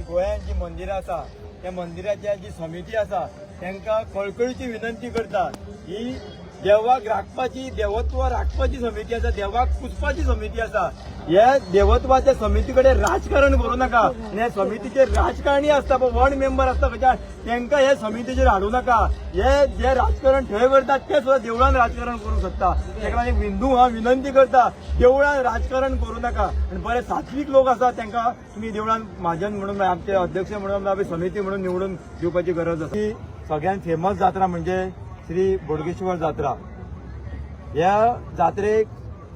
गोंयांत जी मंदिरां आसा त्या मंदिराची जी समिती आसा तांकां कळकळीची विनंती करता. ही देवाक राखपाची, देवत्व राखपाची समिती आसा, देवाक पुजपाची समिती आसा. ह्या देवत्वाच्या समिती कडेन राजकारण करूं नाका आनी ह्या समितीचे राजकारणी आसता पळय, वॉर्ड मेंबर आसता खंयच्या, तांकां हे समितीचेर हाडूं नाका. हे जे राजकारण थंय करतात ते सुद्दां देवळान राजकारण करूंक शकता. ताका लागून एक हिंदू हांव विनंती करता, देवळान राजकारण करूं नाका आनी बरे सात्वीक लोक आसा तांकां तुमी देवळान म्हाजन म्हणून, आमचे अध्यक्ष म्हणून, आमी समिती म्हणून निवडून दिवपाची गरज आसा. ही सगळ्यात फेमस जात्रा म्हणजे श्री बोडगेश्वर जात्रा. ह्या जात्रेक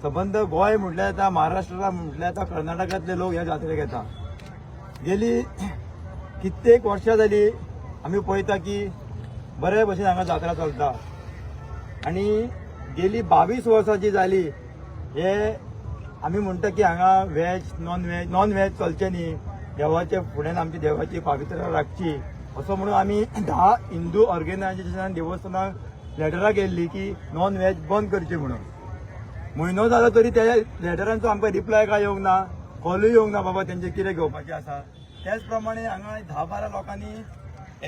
सबंद गोंय म्हटल्यार येता, महाराष्ट्रा म्हटल्यार येता, कर्नाटकांतले लोक ह्या जात्रेक येता. गेली कित्येक वर्सां जाली आमी पळयता की बरे भशेन हांगा जात्रा चलता आनी गेली 22 वर्सां जी जाली हे आमी म्हणटा की हांगा veg non veg, non veg चलचें न्ही, देवाच्या फुड्यान आमची देवाची पावित्र्य राखची असो म्हणून आमी 10 हिंदू ऑर्गनायझेशनान देवस्थानाक लेटरां केल्ली की नॉन व्हेज बंद करची म्हणून. म्हयनो जालो तरी त्या लेटरांचो आमकां रिप्लाय काय येवंक ना, कॉलूय येवंक ना बाबा तेंचे कितें घेवपाचें आसा. त्याच प्रमाणे हांगा 10-12 लोकांनी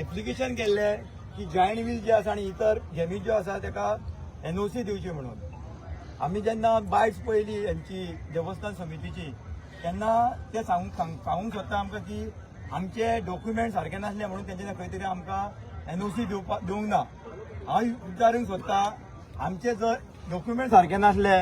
एप्लिकेशन केल्लें की जायंट व्हील जे आसा आनी इतर गेमी ज्यो आसा तेका एनओसी दिवची म्हणून. आमी जेन्ना बायट्स पळयली हेंची देवस्थान समितीची, तेन्ना ते सांगूंक सोदता आमकां की आमचे डॉक्युमेंट सारके नासले म्हणून तेंच्यानी खंय तरी आमकां एनओसी दिवपाक दिवंक ना. हांव विचारूंक सोदता, आमचे जर डॉक्युमेंट सारके नासले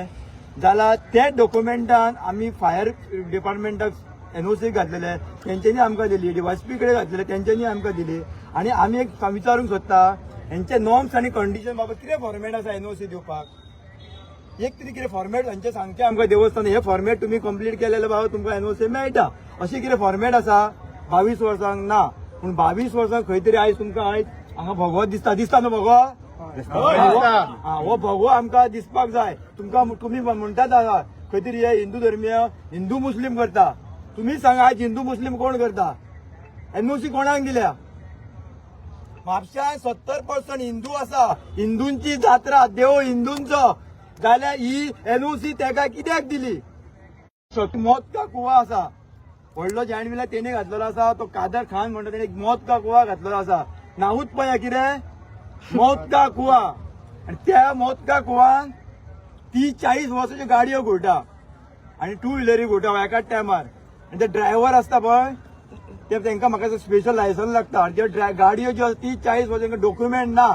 जाल्यार ते डॉक्युमेंटान आमी फायर डिपार्टमेंटाक एनओसी घातलेले, तेंच्यांनी आमकां दिली, डीवायएसपी कडेन घातलेले, तेंच्यांनी आमकां दिली. आनी आमी एक विचारूंक सोदता, हेंचे नॉर्म्स आनी कंडिशन बाबा कितें फॉर्मेट आसा एनओसी दिवपाक? एक तरी कितें फॉर्मेट हांचे सांगचे आमकां देवस्थान, हे फॉर्मेट तुमी कंप्लीट केलेले बाबा तुमकां एनओसी मेळटा, अशें कितें फॉर्मेट आसा? 22 वर्सांक ना, पूण 22 वर्सांक खंय तरी आयज तुमकां आयज हांगा भगवो दिसता, दिसता न्हू भगवो? हा, हो भगवो आमकां दिसपाक जाय. तुमकां तुमी म्हणटात हांगा खंय तरी हे हिंदू धर्मीय हिंदू मुस्लीम करता. तुमी सांगा, आयज हिंदू मुस्लीम कोण करता? एनओसी कोणाक दिल्या? म्हापश्यान 70% हिंदू आसा. हिंदूंची जात्रा, देव हिंदूंचो जाल्यार ही एनओसी तेका कित्याक दिली? मौत का कुवा आसा, व्हडलो जायंट व्हिला तेणी घातलेलो आसा. तो कादर खान म्हणटा, तेणे मौत का कुवा घातलेलो आसा. नांवूच पळया कितें, मौत का कुवा. आनी त्या मौत का कुवान 30-40 वर्साच्यो गाडयो घुंवता आनी टू व्हिलरी घुंवता एकाच टायमार. आनी ते ड्रायव्हर आसता पळय, ते तांकां म्हाका स्पेशल लायसन्स लागता. आनी त्यो गाडयो ज्यो आसा 30-40 वर्सां, डॉक्युमेंट ना.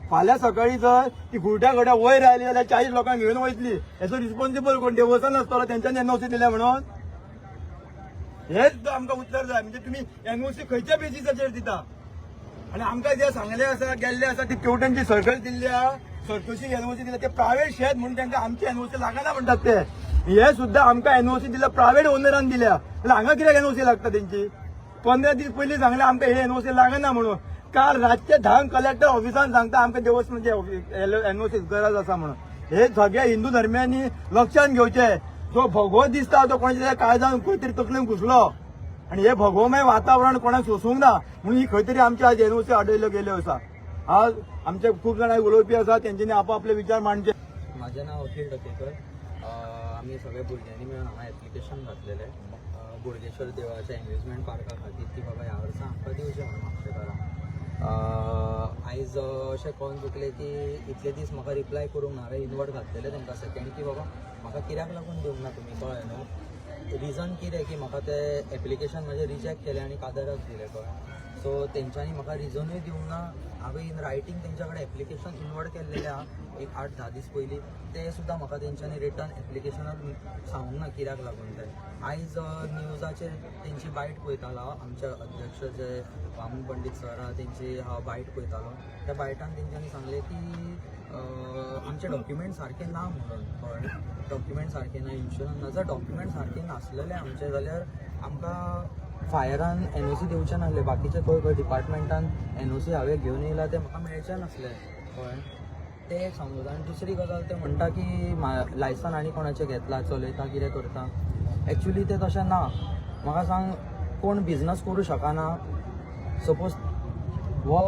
फाल्यां सकाळी जर ती घुंवट्या घुंवट्या वयर आयली जाल्यार 40 लोकांक घेवन वयतली. हेचो रिस्पॉन्सिबल कोण? देवस्थान आसतलो. तेंच्यांनी एनओसी दिल्या म्हणून हेच आमकां उत्तर जाय. म्हणजे तुमी एनओसी खंयच्या बेसिसाचेर दिता? आनी आमकां जे सांगले आसा, गेल्ले आसा, ती तेवटेनची सर्कल दिल्ली आहा, सर्कशी एनओसी दिल्या. ते प्रायव्हेट शेत म्हणून तांकां आमची एनओसी लागना म्हणटात ते. हे सुद्दां आमकां एनओसी दिल्या, प्रायव्हेट ओनरान दिल्या जाल्यार हांगा कित्याक एनओसी लागता तेंची? 15 दीस पयलीं सांगलें आमकां हे एनओसी लागना म्हणून. काल रातचे 10क कलेक्टर ऑफिसान सांगता आमकां देवस्थानाचे एनओसी गरज आसा म्हणून. हे सगळ्या हिंदू धर्मियांनी लक्षात घेवचे, जो भगवो दिसता तो कोणाच्या काळजान खंय तरी तकलेन घुसलो आनी हे भगवोमय वातावरण कोणाक सोसूंक ना म्हणून ही खंय तरी आमची आज एनओसी अडयल्यो गेल्यो आसा. आज आमचे खूब जाणां उलोवपी आसा, तेंच्यांनी आपापले विचार मांडचे. माझें नांव अखिल टकेकर. आमी सगळे भुरग्यांनी मेळून हांगा एप्लिकेशन घातलेलें बोडगेश्वर देवळाच्या एम्युजमेंट पार्का खातीर की बाबा ह्या वर्सा आमकां दिवचें म्हणून म्हापशेकारांक. आयज अशें कळोन चुकलें की इतले दीस म्हाका रिप्लाय करूंक ना. हांवें इनवर्ड घातलेलें तांकां सेकंड की बाबा म्हाका कित्याक लागून दिवंक ना तुमी, कळ्ळें न्हू? रिजन कितें की म्हाका तें एप्लिकेशन म्हाजें रिजेक्ट केलें आनी कादराक दिलें, कळ्ळें? सो तेंच्यांनी म्हाका रिजनूय दिवंक ना. हांवें इन रायटींग तेंच्या कडेन एप्लिकेशन इनवर्ड केल्लेलें आहा एक 8-10 दीस पयलीं. ते सुद्दां म्हाका तेंच्यांनी रिटर्न एप्लिकेशनाक सांगूंक ना कित्याक लागून तें. आयज न्यूजाचेर तेंची बायट पळयतालो हांव. आमचे अध्यक्ष जे वामन पंडीत सर आहा, तेंची हांव बायट पळयतालो. त्या बायटान तेंच्यांनी सांगलें की आमचे डॉक्युमेंट सारके ना म्हणून, कळ्ळें? डॉक्युमेंट सारके ना, इन्शुरन्स ना. जर डॉक्युमेंट सारके नासलेले आमचे जाल्यार आमकां फायरान एनओसी दिवचे नासले. बाकीचे खंय खंय डिपार्टमेंटान एनओसी हांवें घेवन येयला, ते म्हाका मेळचे नासले, कळ्ळें? ते एक सांगू. आनी दुसरी गजाल, ते म्हणटा की लायसन आनी कोणाचें घेतला, चलयता, कितें करता. एक्चुली ते तशें ना. म्हाका सांग, कोण बिजनस करूं शकना? सपोज हो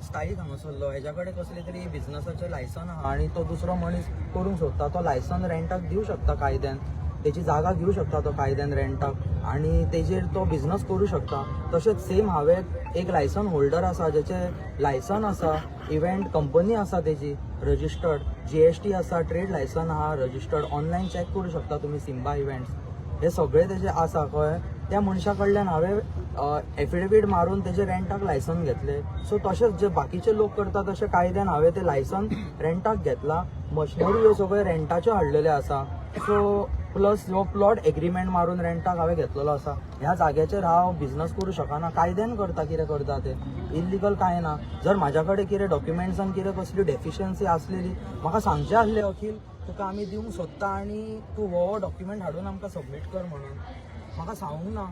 स्थायीक हांगासरलो, हेज्या कडेन कसले तरी बिजनसाचें लायसन आहा आनी तो दुसरो मनीस करूंक सोदता, तो लायसन रेंटाक दिवं शकता कायद्यान. तेजी जागा घेवं शकता तो कायद्यान रेंटाक आनी तेजेर तो बिजनस करूं शकता. तशेंच सेम हांवें एक लायसन होल्डर आसा, जेचे लायसन आसा, इव्हेंट कंपनी आसा तेजी रजिस्टर्ड, जीएसटी आसा, ट्रेड लायसन आहा रजिस्टर्ड, ऑनलायन चॅक करूं शकता तुमी, सिम्बा इव्हेंट्स हे सगळे तेजे आसा, कळ्ळें. त्या मनशा कडल्यान हांवें एफिडेवीट मारून तेजे रेंटाक लायसन घेतले. सो तशेंच जे बाकीचे लोक करता तशें कायद्यान हांवें ते लायसन रेंटाक घेतला. मशिनरी ह्यो सगळ्यो रेंटाच्यो हाडलेल्यो आसा. सो प्लस हो प्लॉट एग्रीमेंट मारून रेंटाक हांवें घेतलेलो आसा. ह्या जाग्याचेर हांव बिजनस करूं शकना. कायद्यान करता कितें करता तें, इल्लिगल कांय ना. जर म्हाज्या कडेन कितें डॉक्युमेंट्सान कितें कसली डेफिशियन्सी आसलेली, म्हाका सांगचें आसलें, अखील, तुका आमी दिवंक सोदता आनी तूं हो डॉक्युमेंट हाडून आमकां सबमीट कर म्हणून. म्हाका सांगूंक ना,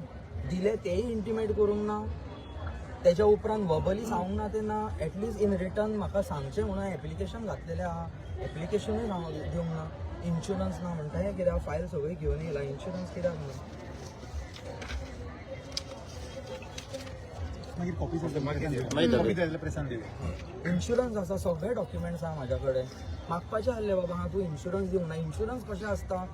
दिले तेय इंटिमेट करूंक ना. तेच्या उपरांत वर्बली सांगूंक ना तेन्ना एटलिस्ट इन रिटर्न म्हाका सांगचें म्हणून एप्लिकेशन घातलेलें आहा, एप्लिकेशनूय दिवंक ना. इन्शुरन्स ना म्हणटा, हें कित्याक फायल सगळी घेवन येयला, इन्शुरन्स कित्याक ना? मागीर कॉपी कॉपी जाल्यार प्रेसान दिवया. इन्शुरन्स आसा, सगळे डॉक्युमेंट्स आहा म्हाज्या कडेन. मागपाचें आसलें, बाबा हा, तूं इन्शुरन्स दिवंक ना. इन्शुरन्स कशें आसता,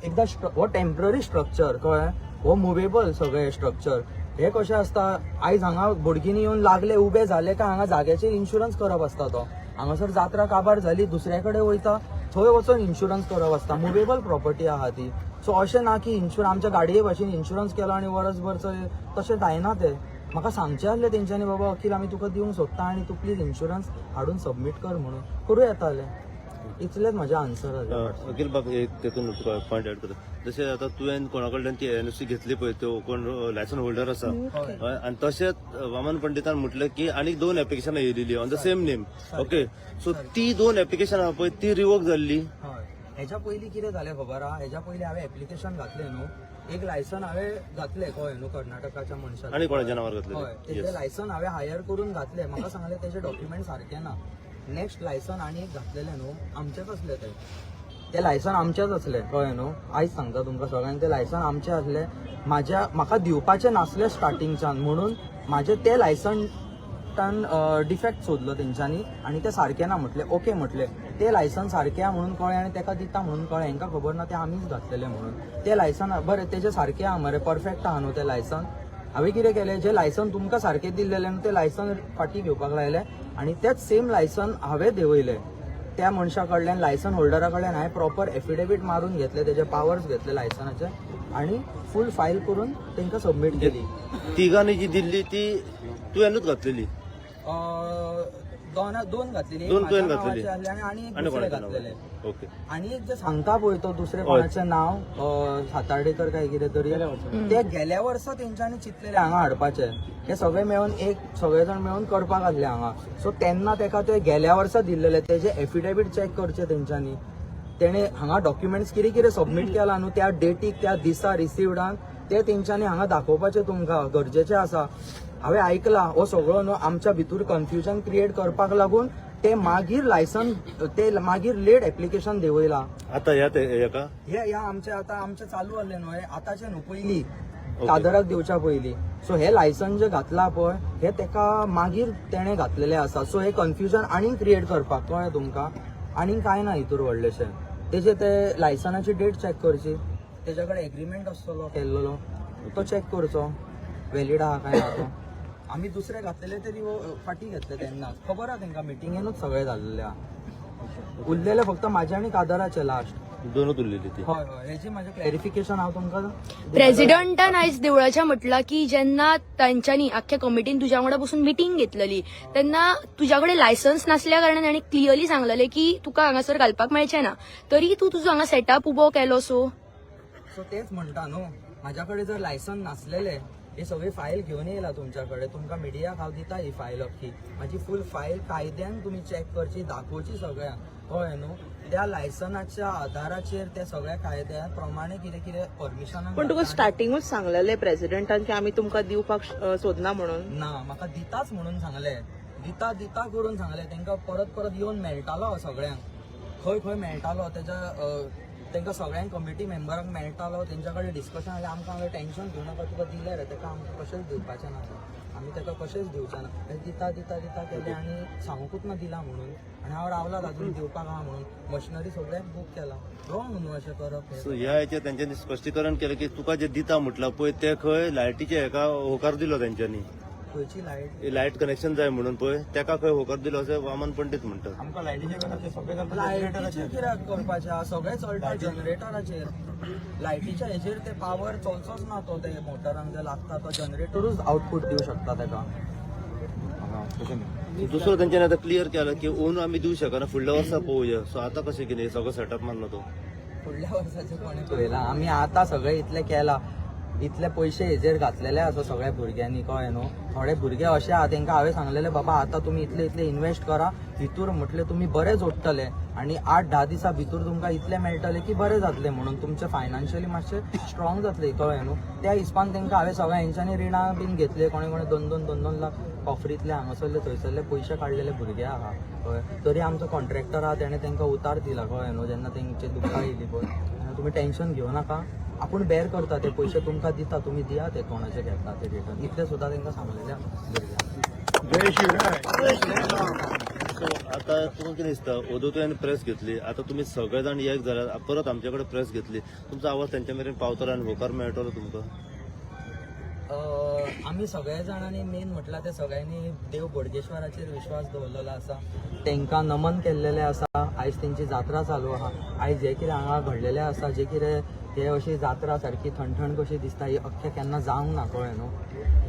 एकदां हो टेम्पररी स्ट्रक्चर, कळ्ळें, हो मुवेबल सगळें स्ट्रक्चर. हे कशें आसता, आयज हांगा बोडगिनी येवन लागले, उबे जाले काय हांगा जाग्याचेर इन्शुरन्स करप आसता. तो हांगासर जात्रा काबार जाली, दुसऱ्या कडेन वयता, थंय वचोन इन्शुरन्स करप आसता. मुवेबल प्रॉपर्टी आहा ती. सो अशें ना की इन्शुरन्स आमच्या गाडये भाशेन इन्शुरन्स केलो आनी वरसभर चल, तशें जायना तें. म्हाका सांगचें आसलें तेंच्यांनी, बाबा अखील, आमी तुका दिवंक सोदता आनी तूं प्लीज इन्शुरन्स हाडून सबमीट कर म्हणून, करूं येतालें. इतलेंच म्हजें आन्सर आसा. अखिल बाब, एक तेतून तुका पॉयंट एड करता. जशें आतां तुवें कोणा कडल्यान ती एनओसी घेतली पळय, त्यो कोण लायसन होल्डर आसा, हय, आनी तशेंच वामन पंडितान म्हटलें की आनीक दोन एप्लिकेशनां येयलेली on the same name, okay, so ती दोन एप्लिकेशनां आहा पळय ती रिवोक जाल्ली. हय, हेच्या पयलीं कितें जालें खबर आहा? हेच्या पयलीं हांवें एप्लिकेशन घातलें न्हू, एक लायसन हांवें घातलें, कळ्ळें न्हू, कर्नाटकाच्या मनशाक. आनी कोणाच्या नांवार हय. घातलेली? तेजें लायसन हांवें हायर करून घातलें. म्हाका सांगलें तेजे डॉक्युमेंट सारके ना. नेक्स्ट लायसन आनी एक घातलेलें न्हू, आमचेंच आसलें तें. तें लायसन आमचेंच आसलें, कळ्ळें न्हू. आयज सांगता तुमकां सगळ्यांक, तें लायसन आमचें आसलें. म्हाज्या म्हाका दिवपाचें नासलें स्टार्टिंगच्यान, म्हणून म्हाजें तें लायसनान डिफेक्ट सोदलो तेंच्यांनी आनी तें सारकें ना म्हटलें. ओके म्हटलें, तें लायसन सारकें आहा म्हणून कळ्ळें आनी तेका दिता म्हणून कळ्ळें. हेंकां खबर ना तें आमीच घातलेलें म्हणून. तें लायसन बरें तेजें सारकें आहा मरे, परफेक्ट आहा न्हू तें लायसन. हांवें कितें केलें, जें लायसन तुमकां सारकें दिल्लेलें न्हू तें लायसन फाटीं घेवपाक लायलें आनी तेंच सेम लायसन हांवें देंवयलें त्या मनशा कडल्यान, लायसन होल्डरा कडल्यान. हांवें प्रॉपर एफिडेवीट मारून घेतले, तेजे पावर्स घेतले लायसनाचे आनी फूल फायल करून तांकां सबमीट केली. तिगांनी जी दिल्ली ती तुवेंनूच घातलेली? दोन दोन घातलेली. एक दोन तुवें म्हाज्या घातलेली. नांवाचे आसले आनी आनी एक आनी दुसरे कोणाच्या घातलेले. नांवार? ओके. आणि एक जे सांगता पळय तो दुसरे कोणाचें नांव सातार्डेकर काय कितें तरी, ते गेल्या वर्सा तेंच्यांनी चिंतलेले हांगा हाडपाचे. हे सगळे मेळून एक सगळे जाण मेळून करपाक आसले हांगा. सो तेन्ना तेका ते गेल्या वर्सा दिल्लेले तेजे एफिडेवीट चॅक करचे तेंच्यांनी. तेणे हांगा डॉक्युमेंट्स कितें कितें सबमीट केला न्हू त्या डेटीक, त्या दिसा रिसिव्डान, ते तेंच्यांनी हांगा दाखोवपाचें तुमकां गरजेचें आसा. हांवें आयकलां, हो सगळो न्हू आमच्या भितूर कन्फ्युजन क्रिएट करपाक लागून ते मागीर लायसन, ते मागीर लेट एप्लिकेशन देंवयला. आतां ह्या हेका? हे ह्या आमचे आतां आमचे चालू आहले न्हू, हे आतांचे न्हू, पयलीं कादराक दिवच्या पयलीं. सो हे लायसन जे घातला पळय, हे तेका मागीर तेणे घातलेले आसा. सो हे कन्फ्युजन आनीक क्रिएट करपाक, कळ्ळें तुमकां, आनीक कांय ना हितूर व्हडलेशें. तेजे ते लायसनाची डेट चॅक करची, तेच्या कडेन एग्रीमेंट आसतलो केल्लो, तो चॅक करचो व्हॅलीड आहा काय ना तो. आमी दुसरे घातलेले ते फाटीं घेतले तेन्नाच, खबर आहा तेंकां, मिटिंगेनूच सगळें जाल्लें आहा. उरलेले फक्त म्हाजे आनी कादराचे लास्ट. दोनूच उरलेली ती. हय हय, हेजी म्हाजें क्लॅरिफिकेशन हांव तुमकां. प्रेसिडेंटान आयज देवळाच्या म्हटलां की जेन्ना तांच्यांनी आख्ख्या कमिटीन तुज्या वांगडा बसून मिटींग घेतलेली तेन्ना तुज्या कडेन लायसन्स नासल्या कारणान ताणी क्लियरली सांगलेलें की तुका हांगासर घालपाक मेळचें ना, तरी तूं तुजो हांगा सेटअप उबो केलो. सो सो तेच म्हणटा न्हू, म्हाज्या कडेन जर लायसन नासलेले, ही सगळी फायल घेवन येयला तुमच्या कडेन, तुमकां मिडियाक हांव दिता ही फायल अख्खी. म्हाजी फूल फायल कायद्यान तुमी चॅक करची, दाखोवची सगळ्यांक, कळ्ळें न्हू. त्या लायसनाच्या आधाराचेर त्या सगळ्या कायद्या प्रमाणे कितें कितें परमिशनां. पण तुका स्टार्टिंगूच सांगलेले प्रेसिडेंटान की आमी तुमकां दिवपाक सोदना म्हणून? ना, म्हाका दिताच म्हणून सांगले, दिता दिता करून सांगले. तांकां परत परत येवन मेळटालो हांव सगळ्यांक, खंय खंय मेळटालो. तेज्या तांकां सगळ्यांक कमिटी मेंबरांक मेळटालो, तेंच्या कडेन डिस्कशन जालें. आमकां हांवें टेंशन घेवं नाका, तुका दिलें रे तेका, आमकां कशेंच दिवपाचें ना तें, आमी तेका कशेंच दिवचें ना. हे दिता दिता दिता केलें आनी सांगूकूच ना दिला म्हणून, आनी हांव रावलां अजून दिवपाक आहा म्हणून. मशिनरी सगळ्याक बूक केला, रॉंग न्हू अशें करप हें. सो ह्या हेचेर तेंच्यांनी स्पश्टीकरण केलें की तुका जे दिता म्हटलां पळय ते खंय लायटीचे हेका होकार दिलो तेंच्यांनी. खंयची लायट? लायट कनेक्शन जाय म्हणून पळय तेका खंय होकार दिलो अशें वामन पंडीत म्हणटात. आमकां लायटीचे गरज सगळें चलता. लायटीचेर कित्याक करपाचें आहा? सगळें चलता जनरेटराचेर. लायटीच्या हेजेर ते पावर चलचोच ना तो, ते मोटरांक जे लागता तो जनरेटरूच आउटपूट दिवं शकता तेका. दुसरो तेंच्यांनी आतां क्लियर केला की ओन आमी दिवं शकना, फुडल्या वर्सा पळोवया. सो आतां कशें कितें सगळो सेटअप मारलो तो? फुडल्या वर्साचें कोणें पळयलां? आमी आतां सगळें इतलें केलां, इतले पयशे हेजेर घातलेले आसा सगळ्या भुरग्यांनी, कळ्ळें न्हू. थोडे भुरगे अशे आहा तेंकां हांवें सांगलेलें, बाबा आतां तुमी इतले इतले इन्वेस्ट करा हितूर, म्हटलें तुमी बरे जोडटले आनी 8-10 दिसां भितर तुमकां इतले मेळटले की बरें जातलें म्हणून, तुमचें फायनान्शियली मातशें स्ट्रॉंग जातलें, कळ्ळें न्हू. त्या हिसपान तेंकां हांवें सगळ्या हेंच्यांनी रिणां बीन घेतले, कोणे कोणे 2-2 2-2 लाख कॉफरींतले हांगासरले थंयसरले पयशे काडलेले भुरगे आहा, कळ्ळें. तरी आमचो कॉन्ट्रॅक्टर आहा तेणें तेंकां उतार दिला, कळ्ळें न्हू. जेन्ना तेंचे दुख्खां येयली पळय तेन्ना तुमी टेंशन घेवं नाका, आपूण बेर करता ते पयशे तुमकां दिता, तुमी दिया ते कोणाचे घेतला ते रिटर्न, इतलें सुद्दां तेंकां सांगलेलें भुरग्यांक. जय शिवराय. सो आतां तुका कितें दिसता, ओदो तुवें प्रेस घेतली, आतां तुमी सगळे जाण एक जाल्यार परत आमचे कडेन प्रेस घेतली, तुमचो आवाज तेंच्या मेरेन पावतलो आनी होकार मेळटलो तुमकां? आमी सगळे जाणांनी मेन म्हटल्यार ते सगळ्यांनी देव बोडगेश्वराचेर विश्वास दवरलेलो आसा, तेंकां नमन केल्लेलें आसा. आयज तेंची जात्रा चालू आहा. आयज हें कितें हांगा घडलेलें आसा, जें कितें हे अशी जात्रा सारकी ठणठण कशी दिसता, ही अख्ख्या केन्ना जावंक ना, कळ्ळें न्हू.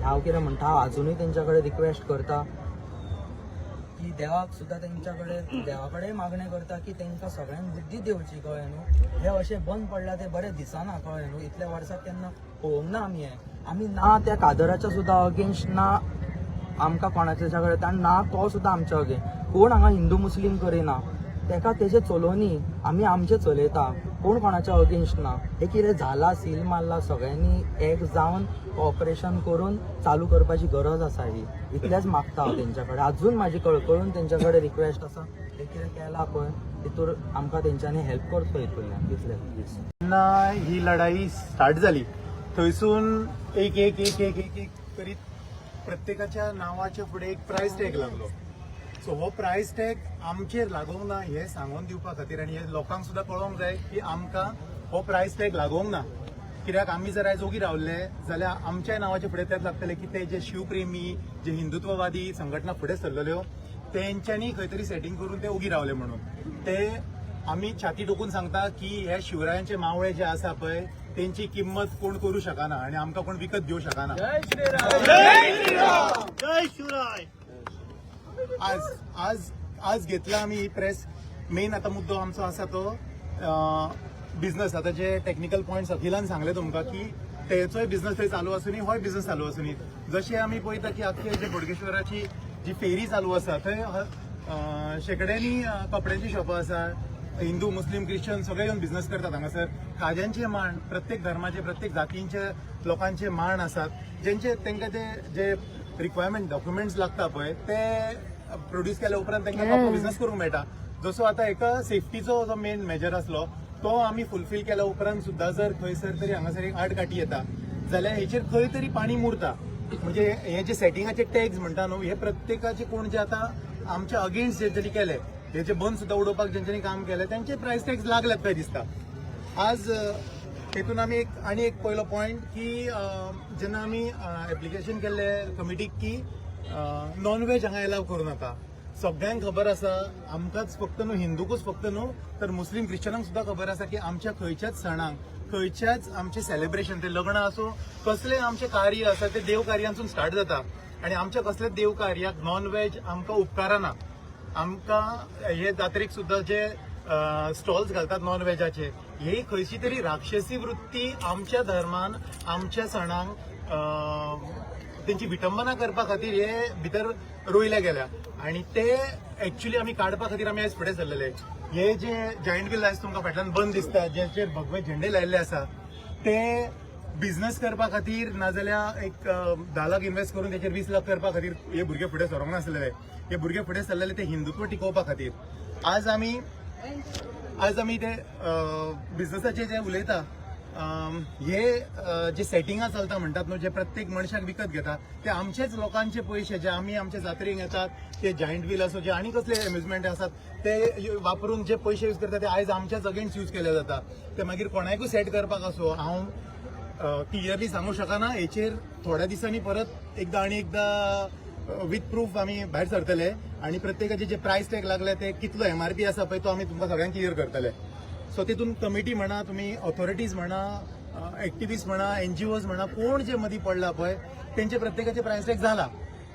हांव कितें म्हणटा, हांव आजुनूय तेंच्या कडेन रिक्वेस्ट करता की देवाक सुद्दां तेंच्या कडेन, देवा कडेन मागणें करता की तेंकां सगळ्यांक बुद्धी दिवची, कळ्ळें न्हू. हे अशें बंद पडलां तें बरें दिसना, कळ्ळें न्हू. इतल्या वर्सां केन्ना पळोवंक ना आमी हें. आमी ना त्या कादराच्या सुद्दां अगेन्स्ट ना, आमकां कोणाच्या कडेन आनी ना तो सुद्दां आमच्या अगेन्स्ट. कोण हांगा हिंदू मुस्लीम करिना, तेका तेजें चलोवनी, आमी आमचें चलयता, कोण कोणाच्या अगेन्स्ट ना. हें कितें झालां सील मारला, सगळ्यांनी एक जावन कॉपरेशन करून चालू करपाची गरज आसा ही. इतलेंच मागता हांव तेंच्या कडेन, अजून म्हाजी कळकळून तेंच्या कडेन रिक्वेस्ट आसा, हें कितें केलां पळय तितूर आमकां तेंच्यांनी हेल्प करचो हितूंतल्यान, इतलें. जेन्ना ही लढाई स्टार्ट जाली थंयसून एक एक एक एक एक एक करीत प्रत्येकाच्या नांवाच्या फुडें एक प्रायस टॅग लागलो. सो हो प्रायस टॅग आमचेर लागोंक ना हें सांगून दिवपा खातीर आनी हें लोकांक सुद्दां कळोंक जाय की आमकां हो प्रायस टॅग लागोंक ना. कित्याक आमी जर आयज ओगी रावले जाल्यार आमच्याय नांवाच्या फुडें तेंच लागतलें की ते जे शिवप्रेमी, जे हिंदुत्ववादी संघटना फुडें सरलेल्यो तेंच्यांनी खंय तरी सेटींग करून ते ओगी रावले म्हणून. ते आमी छाती ठोकून सांगता की हे शिवरायांचे मावळे जे आसा पळय तेंची किंमत कोण करू शकना आनी आमकां कोण विकत घेवं शकना. जय शिवराय. आज आज आज घेतला आमी ही प्रेस. मेन आतां मुद्दो आमचो आसा तो बिझनस. आतां जे टॅक्निकल पॉयंट्स अखिलान सांगले तुमकां की तेचोय बिझनस थंय चालू आसुनी, होय बिझनस चालू आसुनी. जशें आमी पळयता की आख्खे जे बोडगेश्वराची जी फेरी चालू आसा थंय शेंकड्यांनी कपड्यांची शॉपां आसा. हिंदू, मुस्लीम, क्रिश्चन सगळे येवन बिझनस करतात हांगासर. खाज्यांचे मांड, प्रत्येक धर्माचे, प्रत्येक जातींचे लोकांचे मांड आसात, जेंचे तांकां ते जे रिक्वायरमेंट डॉक्युमेंट्स लागता पळय ते प्रोड्यूस केल्या उपरांत तांकां बिझनस करूंक मेळटा. जसो आतां एका सेफ्टीचो जो मेन मेजर आसलो तो आमी फुलफील केल्या उपरांत सुद्दां जर खंयसर तरी हांगासर एक आडकाठी येता जाल्यार हेचेर खंय तरी पाणी मुरता. म्हणजे हे जे सेटिंगाचे टॅग्स म्हणटा न्हू, हे प्रत्येकाचे कोण जे आतां आमच्या अगेन्स्ट जे तरी केले, हे जे बंद सुद्दां उडोवपाक जेंच्यांनी काम केलें तेंचे प्रायस टॅग्स लागल्यात काय दिसता. आज हेतून आमी एक आनी एक पयलो पॉयंट की जेन्ना आमी एप्लिकेशन केल्ले कमिटीक की नॉन व्हेज हांगा एलाव करूं नाका. सगळ्यांक खबर आसा, आमकांच फक्त न्हू, हिंदूकूच फक्त न्हू, तर मुस्लीम क्रिश्चनांक सुद्दां खबर आसा की आमच्या खंयच्याच सणांक, खंयच्याच आमचें सेलिब्रेशन, ते लग्न आसूं, कसलें आमचें कार्य आसा ते देव कार्यांसून स्टार्ट जाता आनी आमच्या कसलेच देव कार्याक नॉन व्हेज आमकां उपकारना. आमकां हे जात्रेक सुद्दां जे स्टॉल्स घालतात नॉन व्हेजाचे, ही खंयची तरी राक्षसी वृत्ती आमच्या धर्मान, आमच्या सणांक तेंची विटंबना करपा खातीर हे भितर रोयल्या गेल्या आनी ते एक्च्युली आमी काडपा खातीर आमी आयज फुडें सरलेले. हे जे जायंट व्हील आयज तुमकां फाटल्यान बंद दिसता, जेचेर भगवे झेंडे लायिल्ले आसा, ते बिझनस करपा खातीर नाजाल्यार एक 10 लाख इन्व्हेस्ट करून तेचेर 20 लाख करपा खातीर हे भुरगे फुडें सरोंक नासलेले. हे भुरगे फुडें सरलेले ते हिंदुत्व टिकोवपा खातीर. आज आमी आज आमी ते बिझनसाचे जे उलयता, हे जे सेटिंगां चलता म्हणटात न्हू, जे प्रत्येक मनशाक विकत घेता, ते आमचेच लोकांचे पयशे जे आमी आमच्या जात्रेक येतात, ते जायंट व्हील आसूं, जे आनी कसले एम्युजमेंट आसात ते वापरून जे पयशे यूज करता ते आयज आमच्याच अगेन्स्ट यूज केले जाता. ते मागीर कोणाकूय सेट करपाक आसूं, हांव क्लियरली सांगू शकना. हेचेर थोड्या दिसांनी परत एकदा आनी एकदा विथ प्रूफ आमी भायर सरतले आनी प्रत्येकाचे जे प्रायस टॅग लागले ते कितलो एमआरपी आसा पळय तो आमी तुमकां सगळ्यांक क्लियर करतले. सो तितून कमिटी म्हणा, तुमी ऑथॉरिटीज म्हणा, एक्टिविस्ट म्हणा, एनजीओज म्हणा, कोण जे मदीं पडला पळय तेंचे प्रत्येकाचे प्रायस टॅग जाला.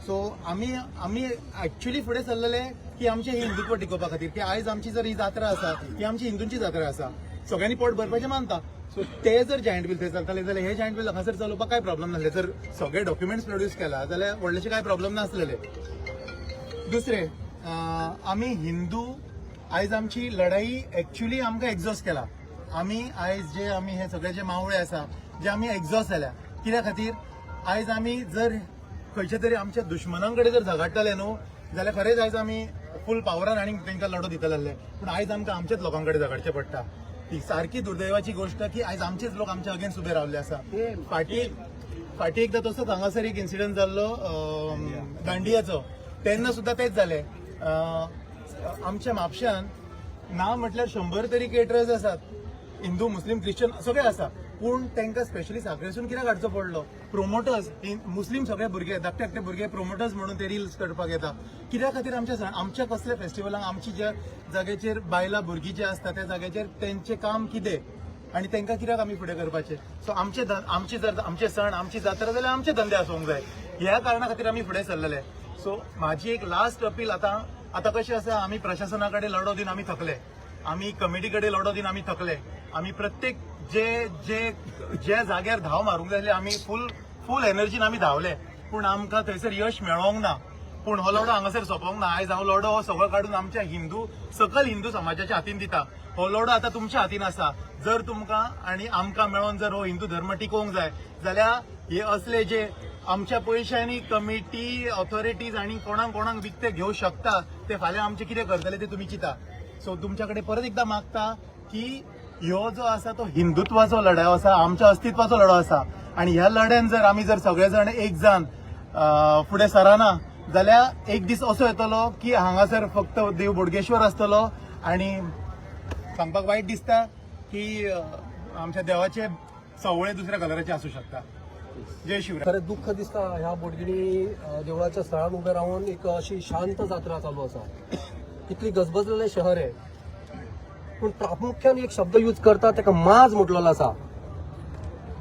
सो आमी आमी एक्च्युली फुडें सरलेले की आमचें हें हिंदुत्व टिकोवपा खातीर, की आयज आमची जर ही जात्रा आसा ही आमची हिंदूंची जात्रा आसा, सगळ्यांनी पोट भरपाचें मानता. सो ते जर जायंट व्हील थंय चलताले जाल्यार हे जायंट व्हील हांगासर चलोवपाक कांय प्रॉब्लम नासले. जर सगळे डॉक्युमेंट्स प्रोड्यूस केला जाल्यार व्हडलेशे कांय प्रॉब्लम नासलेले. दुसरे, आमी हिंदू आयज आमची लढाई एक्च्युली आमकां एक्झॉस्ट केला. आमी आयज जे आमी हे सगळे जे मावळे आसा जे आमी एक्झॉस्ट जाल्या. कित्या खातीर? आयज आमी जर खंयच्या तरी आमच्या दुश्मनां कडेन जर झगडटाले न्हू जाल्यार खरेंच आयज आमी फूल पावरान आनी तांकां लढो दितले आसले. पूण आयज आमकां आमच्याच लोकां कडेन झगडचें पडटा. ही सारकी दुर्दैवाची गोश्ट की आयज आमचेच लोक आमच्या अगेन्स्ट उबे रावल्ले आसा. फाटी फाटी एकदां तसोच हांगासर एक इन्सिडंट जाल्लो दांडियाचो, तेन्ना सुद्दां तेच जालें. आमच्या म्हापश्यान ना म्हटल्यार 100 तरी केटरर्स आसात, हिंदू, मुस्लीम, क्रिश्चन सगळे आसा. पूण तांकां स्पेशली साखळेसून कित्याक हाडचो पडलो? प्रोमोटर्स मुस्लीम सगळे भुरगे, धाकटे धाकटे भुरगे प्रोमोटर्स म्हणून ते रिल्स करपाक येता. कित्या खातीर आमच्या आमच्या कसल्या फेस्टिवलांक आमची ज्या जाग्याचेर बायलां भुरगीं जे आसता त्या जाग्याचेर तेंचें काम कितें आनी तांकां कित्याक आमी फुडें करपाचें? सो आमचे आमचे जर आमचे सण, आमची जात्रा जाल्यार आमचे धंदे आसूंक जाय. ह्या कारणा खातीर आमी फुडें सरलेले. सो म्हाजी एक लास्ट अपील, आतां आतां कशें आसा, आमी प्रशासना कडेन लढो दिवन आमी थकले, आमी कमिटी कडेन लढो दिवन आमी थकले. आमी प्रत्येक जे जे ज्या जाग्यार धांव मारूंक जाय आसली, आमी फूल फूल एनर्जीन आमी धांवले, पूण आमकां थंयसर यश मेळोंक ना. पूण हो लढो हांगासर सोंपोंक ना. आयज हांव लढो हो सगळो काडून आमच्या हिंदू, सकल हिंदू समाजाच्या हातीन दिता. हो लढो आतां तुमच्या हातीन आसा. जर तुमकां आनी आमकां मेळोन जर हो हिंदू धर्म टिकोवंक जाय जाल्यार हे असले जे आमच्या पयशांनी कमिटी, ऑथॉरिटीज आनी कोणाक कोणाक विकते घेवं शकता, ते फाल्यां आमचे कितें करतले ते तुमी चिंता. सो तुमच्या कडेन परत एकदां मागता की ह्यो जो आसा तो हिंदुत्वाचो लढायो आसा, आमच्या अस्तित्वाचो लढो आसा आनी ह्या लढ्यान जर आमी जर सगळे जाण एक जावन फुडें सरना जाल्यार एक दीस असो येतलो की हांगासर फक्त देव बोडगेश्वर आसतलो आनी सांगपाक वायट दिसता की आमच्या देवाचे सवळे दुसऱ्या कलराचे आसूं शकता. जय शिवराय. खरें दुःख दिसता, ह्या बोडगिणी देवळाच्या स्थळार उबे रावन एक अशी शांत जात्रा चालू आसा. इतली गजबजलेलें शहर आहे, पूण प्रामुख्यान एक शब्द यूज करता ताका माज म्हटलेलो आसा.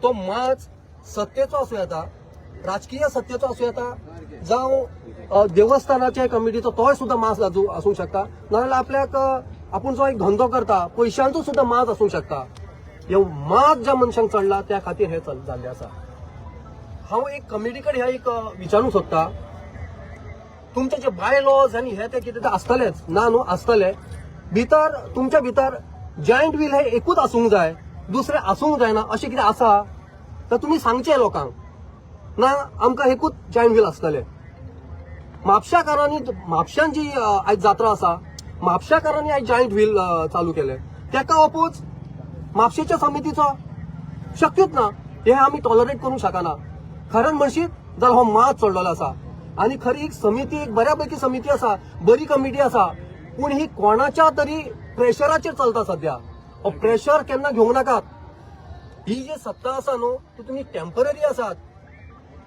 तो माज सत्तेचो आसूं येता, राजकीय सत्तेचो आसूं येता, जावं देवस्थानाच्या कमिटीचो तोय सुद्दां माज आसूंक शकता, नाजाल्यार आपल्याक आपूण जो एक धंदो करता पयशांचो सुद्दां माज आसूंक शकता. हे माज ज्या मनशांक चडला त्या खातीर हे जाल्लें आसा. हांव एक कमिटी कडेन ह्या एक विचारूंक सोदता, तुमचे जे बाय लॉज आनी हे ते कितें ते आसतलेच ना न्हू, आसतले भितर. तुमच्या भितर जायंट व्हील हे एकूच आसूंक जाय, दुसरें आसूंक जायना अशें कितें आसा तर तुमी सांगचें लोकांक ना, आमकां एकूच जायंट व्हील आसतले. म्हापशाकारांनी, म्हापशान जी आयज जात्रा आसा, म्हापशाकारांनी आयज जायंट व्हील चालू केले, तेका ओपोज म्हापशेच्या समितीचो शक्यूच ना. हे आमी टॉलरेट करूंक शकना. खरें म्हणशीत जाल्यार हो माज चडलेलो आसा आनी खरी एक समिती, एक बऱ्या पैकी समिती आसा, बरी कमिटी आसा, पूण ही कोणाच्या तरी प्रेशराचेर चलता सध्या. हो प्रेशर केन्ना घेवंक नाकात. ही जी सत्ता आसा न्हू ती तुमी टेम्पररी आसात.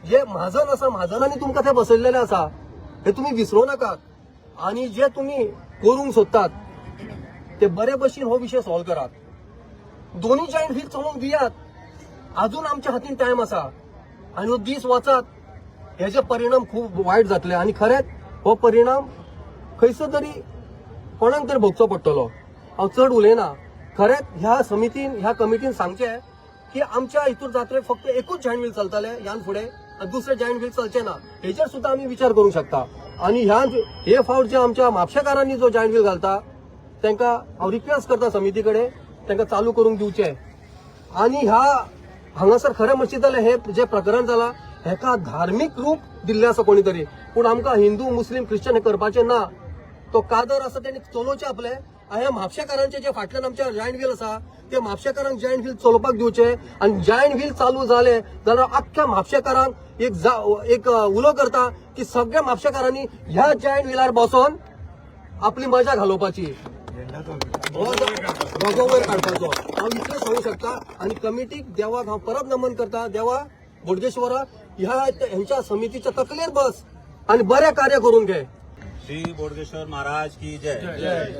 जे म्हाजन आसा, म्हाजनांनी तुमकां ते बसयल्लेले आसा, हे तुमी विसरूं नाकात. आनी जे तुमी करूंक सोदतात ते बरे भशेन हो विशय सॉल्व करात. दोन्ही जॉईंट व्हील चलोवंक दियात, अजून आमच्या हातीन टायम आसा. आनी हो दीस वचात हेजे परिणाम खूब वायट जातले आनी खरेंच हो परिणाम खंयसर तरी कोणाक तरी भोगचो पडटलो. हांव चड उलयना. खरेंच ह्या समितीन, ह्या कमिटीन सांगचें की आमच्या हितूर जात्रेक फक्त एकूच जायंट व्हील चलतले ह्यान फुडें आनी दुसरें जायंट व्हील चलचें ना, हेचेर सुद्दां आमी विचार करूंक शकता. आनी ह्या हे फावट जे आमच्या म्हापशेकारांनी जो जायंट व्हील घालता तांकां हांव रिक्वेस्ट करता समिती कडेन, तांकां चालू करूंक दिवचें. आनी ह्या हांगासर खरें म्हणशीत जाल्यार हे जे प्रकरण जालां हेका धार्मीक रूप दिल्लें आसा कोणी तरी, पूण आमकां हिंदू, मुस्लीम, क्रिश्चन हे करपाचें ना. तो कादर आसा तेणी चलोवचें आपलें. ह्या म्हापशेकारांचे जे फाटल्यान आमच्या जायंट व्हील आसा ते म्हापशेकारांक जायंट व्हील चलोवपाक दिवचे आनी जायंट व्हील चालू जाले जाल्यार अख्ख्या म्हापशेकारांक एक उलो करता की सगळ्या म्हापशेकारांनी ह्या जायंट व्हिलार बसोन आपली मजा घालोवपाची, भगो वयर काडपाचो. हांव इतलें सांगू शकता. आनी कमिटीक देवाक हांव परत नमन करता. देवा बोडगेश्वरा, ह्या हेंच्या समितीच्या तकलेर बस आनी बरें कार्य करून घे. श्री बोडगेश्वर महाराज की जय.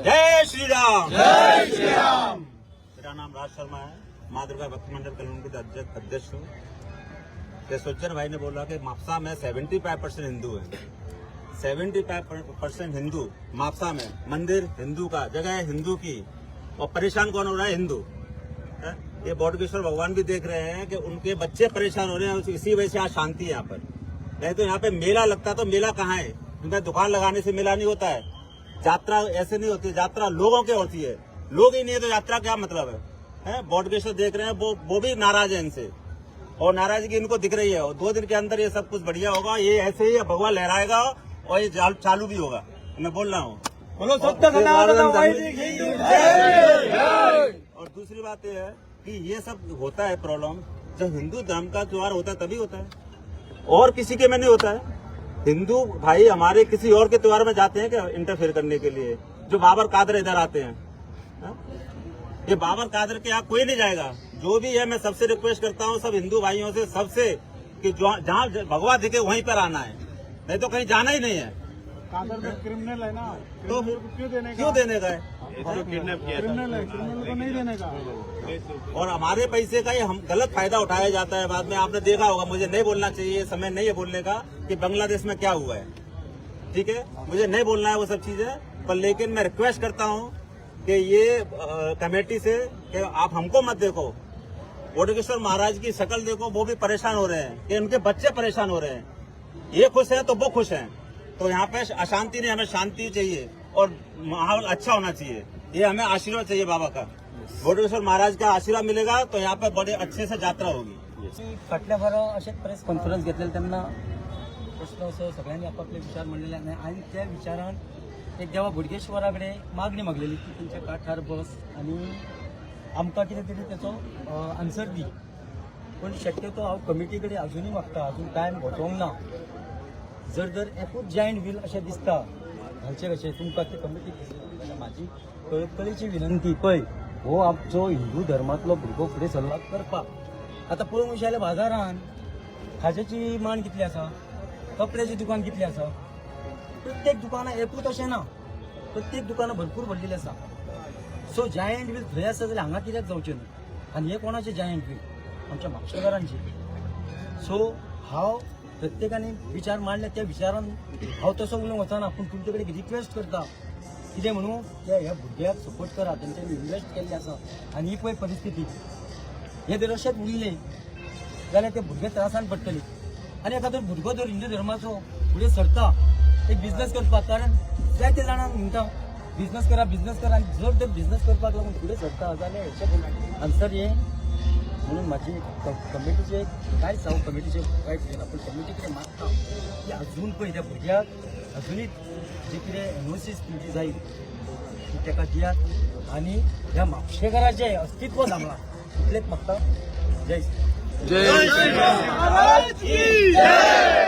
जय श्री राम, जय श्री राम. मेरा नाम राज शर्मा है, माँ दुर्गा भक्त मंडल कलोनी के अध्यक्ष हूँ. सज्जन भाई ने बोला कि मापसा में 75% हिंदू है. 75% हिंदू मापसा में, मंदिर हिंदू का, जगह है हिंदू की, और परेशान कौन हो रहा है? हिंदू है? ये बोडगेश्वर भगवान भी देख रहे हैं कि उनके बच्चे परेशान हो रहे हैं, इसी वजह से आज शांति है यहाँ पर. नहीं तो यहाँ पे मेला लगता तो मेला कहाँ है? उनका दुकान लगाने से मेला नहीं होता है. यात्रा ऐसे नहीं होती, यात्रा लोगों के होती है. लोग ही नहीं है तो यात्रा क्या मतलब है? बोडगेश्वर देख रहे हैं, वो भी नाराज है इनसे और नाराजगी इनको दिख रही है. और 2 दिन के अंदर ये सब कुछ बढ़िया होगा. ये ऐसे ही भगवान लहराएगा और ये चालू भी होगा, मैं बोल रहा हूँ. बोलो सत्य सनातन वैदिक हिंदू. और दूसरी बात यह है कि ये सब होता है प्रॉब्लम जब हिंदू धर्म का त्योहार होता है तभी होता है, और किसी के में नहीं होता है. हिंदू भाई हमारे किसी और के त्योहार में जाते हैं क्या इंटरफेयर करने के लिए? जो बाबर कादर इधर आते हैं, हा? ये बाबर कादर के यहाँ कोई नहीं जाएगा. जो भी है, मैं सबसे रिक्वेस्ट करता हूँ, सब हिंदू भाइयों से, सबसे कि जहाँ भगवा दिखे वहीं पर आना है, नहीं तो कहीं जाना ही नहीं है. कादर तो क्रिमिनल है ना, तो क्यों देने? क्यों देने का है? क्रिमिनल है, क्रिमिनल को नहीं देने का. और हमारे पैसे का ये हम गलत फायदा उठाया जाता है. बाद में आपने देखा होगा, मुझे नहीं बोलना चाहिए, समय नहीं है बोलने का कि बांग्लादेश में क्या हुआ है. ठीक है, मुझे नहीं बोलना है वो सब चीजें, पर लेकिन मैं रिक्वेस्ट करता हूँ कि ये कमेटी से कि आप हमको मत देखो, बोडगेश्वर महाराज की शक्ल देखो. वो भी परेशान हो रहे हैं कि उनके बच्चे परेशान हो रहे हैं. ये खुश हैं तो वो खुश हैं. तो यहाँ पे अशांति नहीं, हमें शांति चाहिए और माहौल अच्छा होना चाहिए. ये हमें आशीर्वाद चाहिए बाबा का. बोडगेश्वर महाराज का आशीर्वाद मिलेगा तो यहाँ पे बड़े अच्छे से यात्रा होगी. फाटल्या फारा अशें प्रेस कॉन्फरन्स घेतलेले तेन्ना प्रश्न असो सगळ्यांनी आपापले विचार मांडलेले आनी त्या विचारान एक देवा बोडगेश्वरा कडेन मागणी मागलेली की तेंच्या काठार बस आनी आमकां कितें तरी तेचो आन्सर दी. पूण शक्यतो हांव कमिटी कडेन अजुनूय मागता, अजून टायम घोटोवंक ना. जर जर एकूच जायंट व्हील अशें दिसता घालचें कशें तुमकां ते कमिटी दिसली जाल्यार म्हाजी कळकळीची विनंती, पळय हो आमचो हिंदू धर्मांतलो भुरगो फुडें सरला करपाक. आतां पळोवंक वयशे जाल्यार बाजारान खाज्याची मान कितली आसा, कपड्याची दुकान कितली आसा, प्रत्येक दुकानां एकूच अशें ना, प्रत्येक दुकानां भरपूर भरलेली आसा. सो जायंट व्हील थंय आसा जाल्यार हांगा कित्याक जावचें न्हू? आनी हे कोणाचें जायंट व्हील? आमच्या म्हापशेकारांचे. सो हांव प्रत्येकाने विचार मांडले त्या विचारान हांव तसो उलोवंक वचना, पूण तुमचे कडेन रिक्वेस्ट करता कितें म्हणून त्या ह्या भुरग्याक सपोर्ट करा. तेंच्यांनी इन्वेस्ट केल्लें आसा आनी ही पळय परिस्थिती, हे जर अशेंच उरलें जाल्यार ते भुरगे त्रासान पडटले. आनी एखादो भुरगो जर हिंदू धर्माचो फुडें सरता एक बिजनस करपाक, कारण जायते जाणांक म्हणटा बिजनस करा बिजनस करा, आनी जर ते बिजनस करपाक लागून फुडें सरता जाल्यार हेचें आन्सर हें म्हणून म्हाजी कमिटीचे कांयच हांव कमिटीचे वायट घेना, पूण कमिटी कडेन मागता की अजून पळय त्या भुरग्याक अजुनूय जी कितें एनओसी तुमची जाय ती ताका दियात आनी ह्या म्हापशेकाराचें अस्तित्व सांगलां इतलेंच मागता. जय श्री महाराज की जय.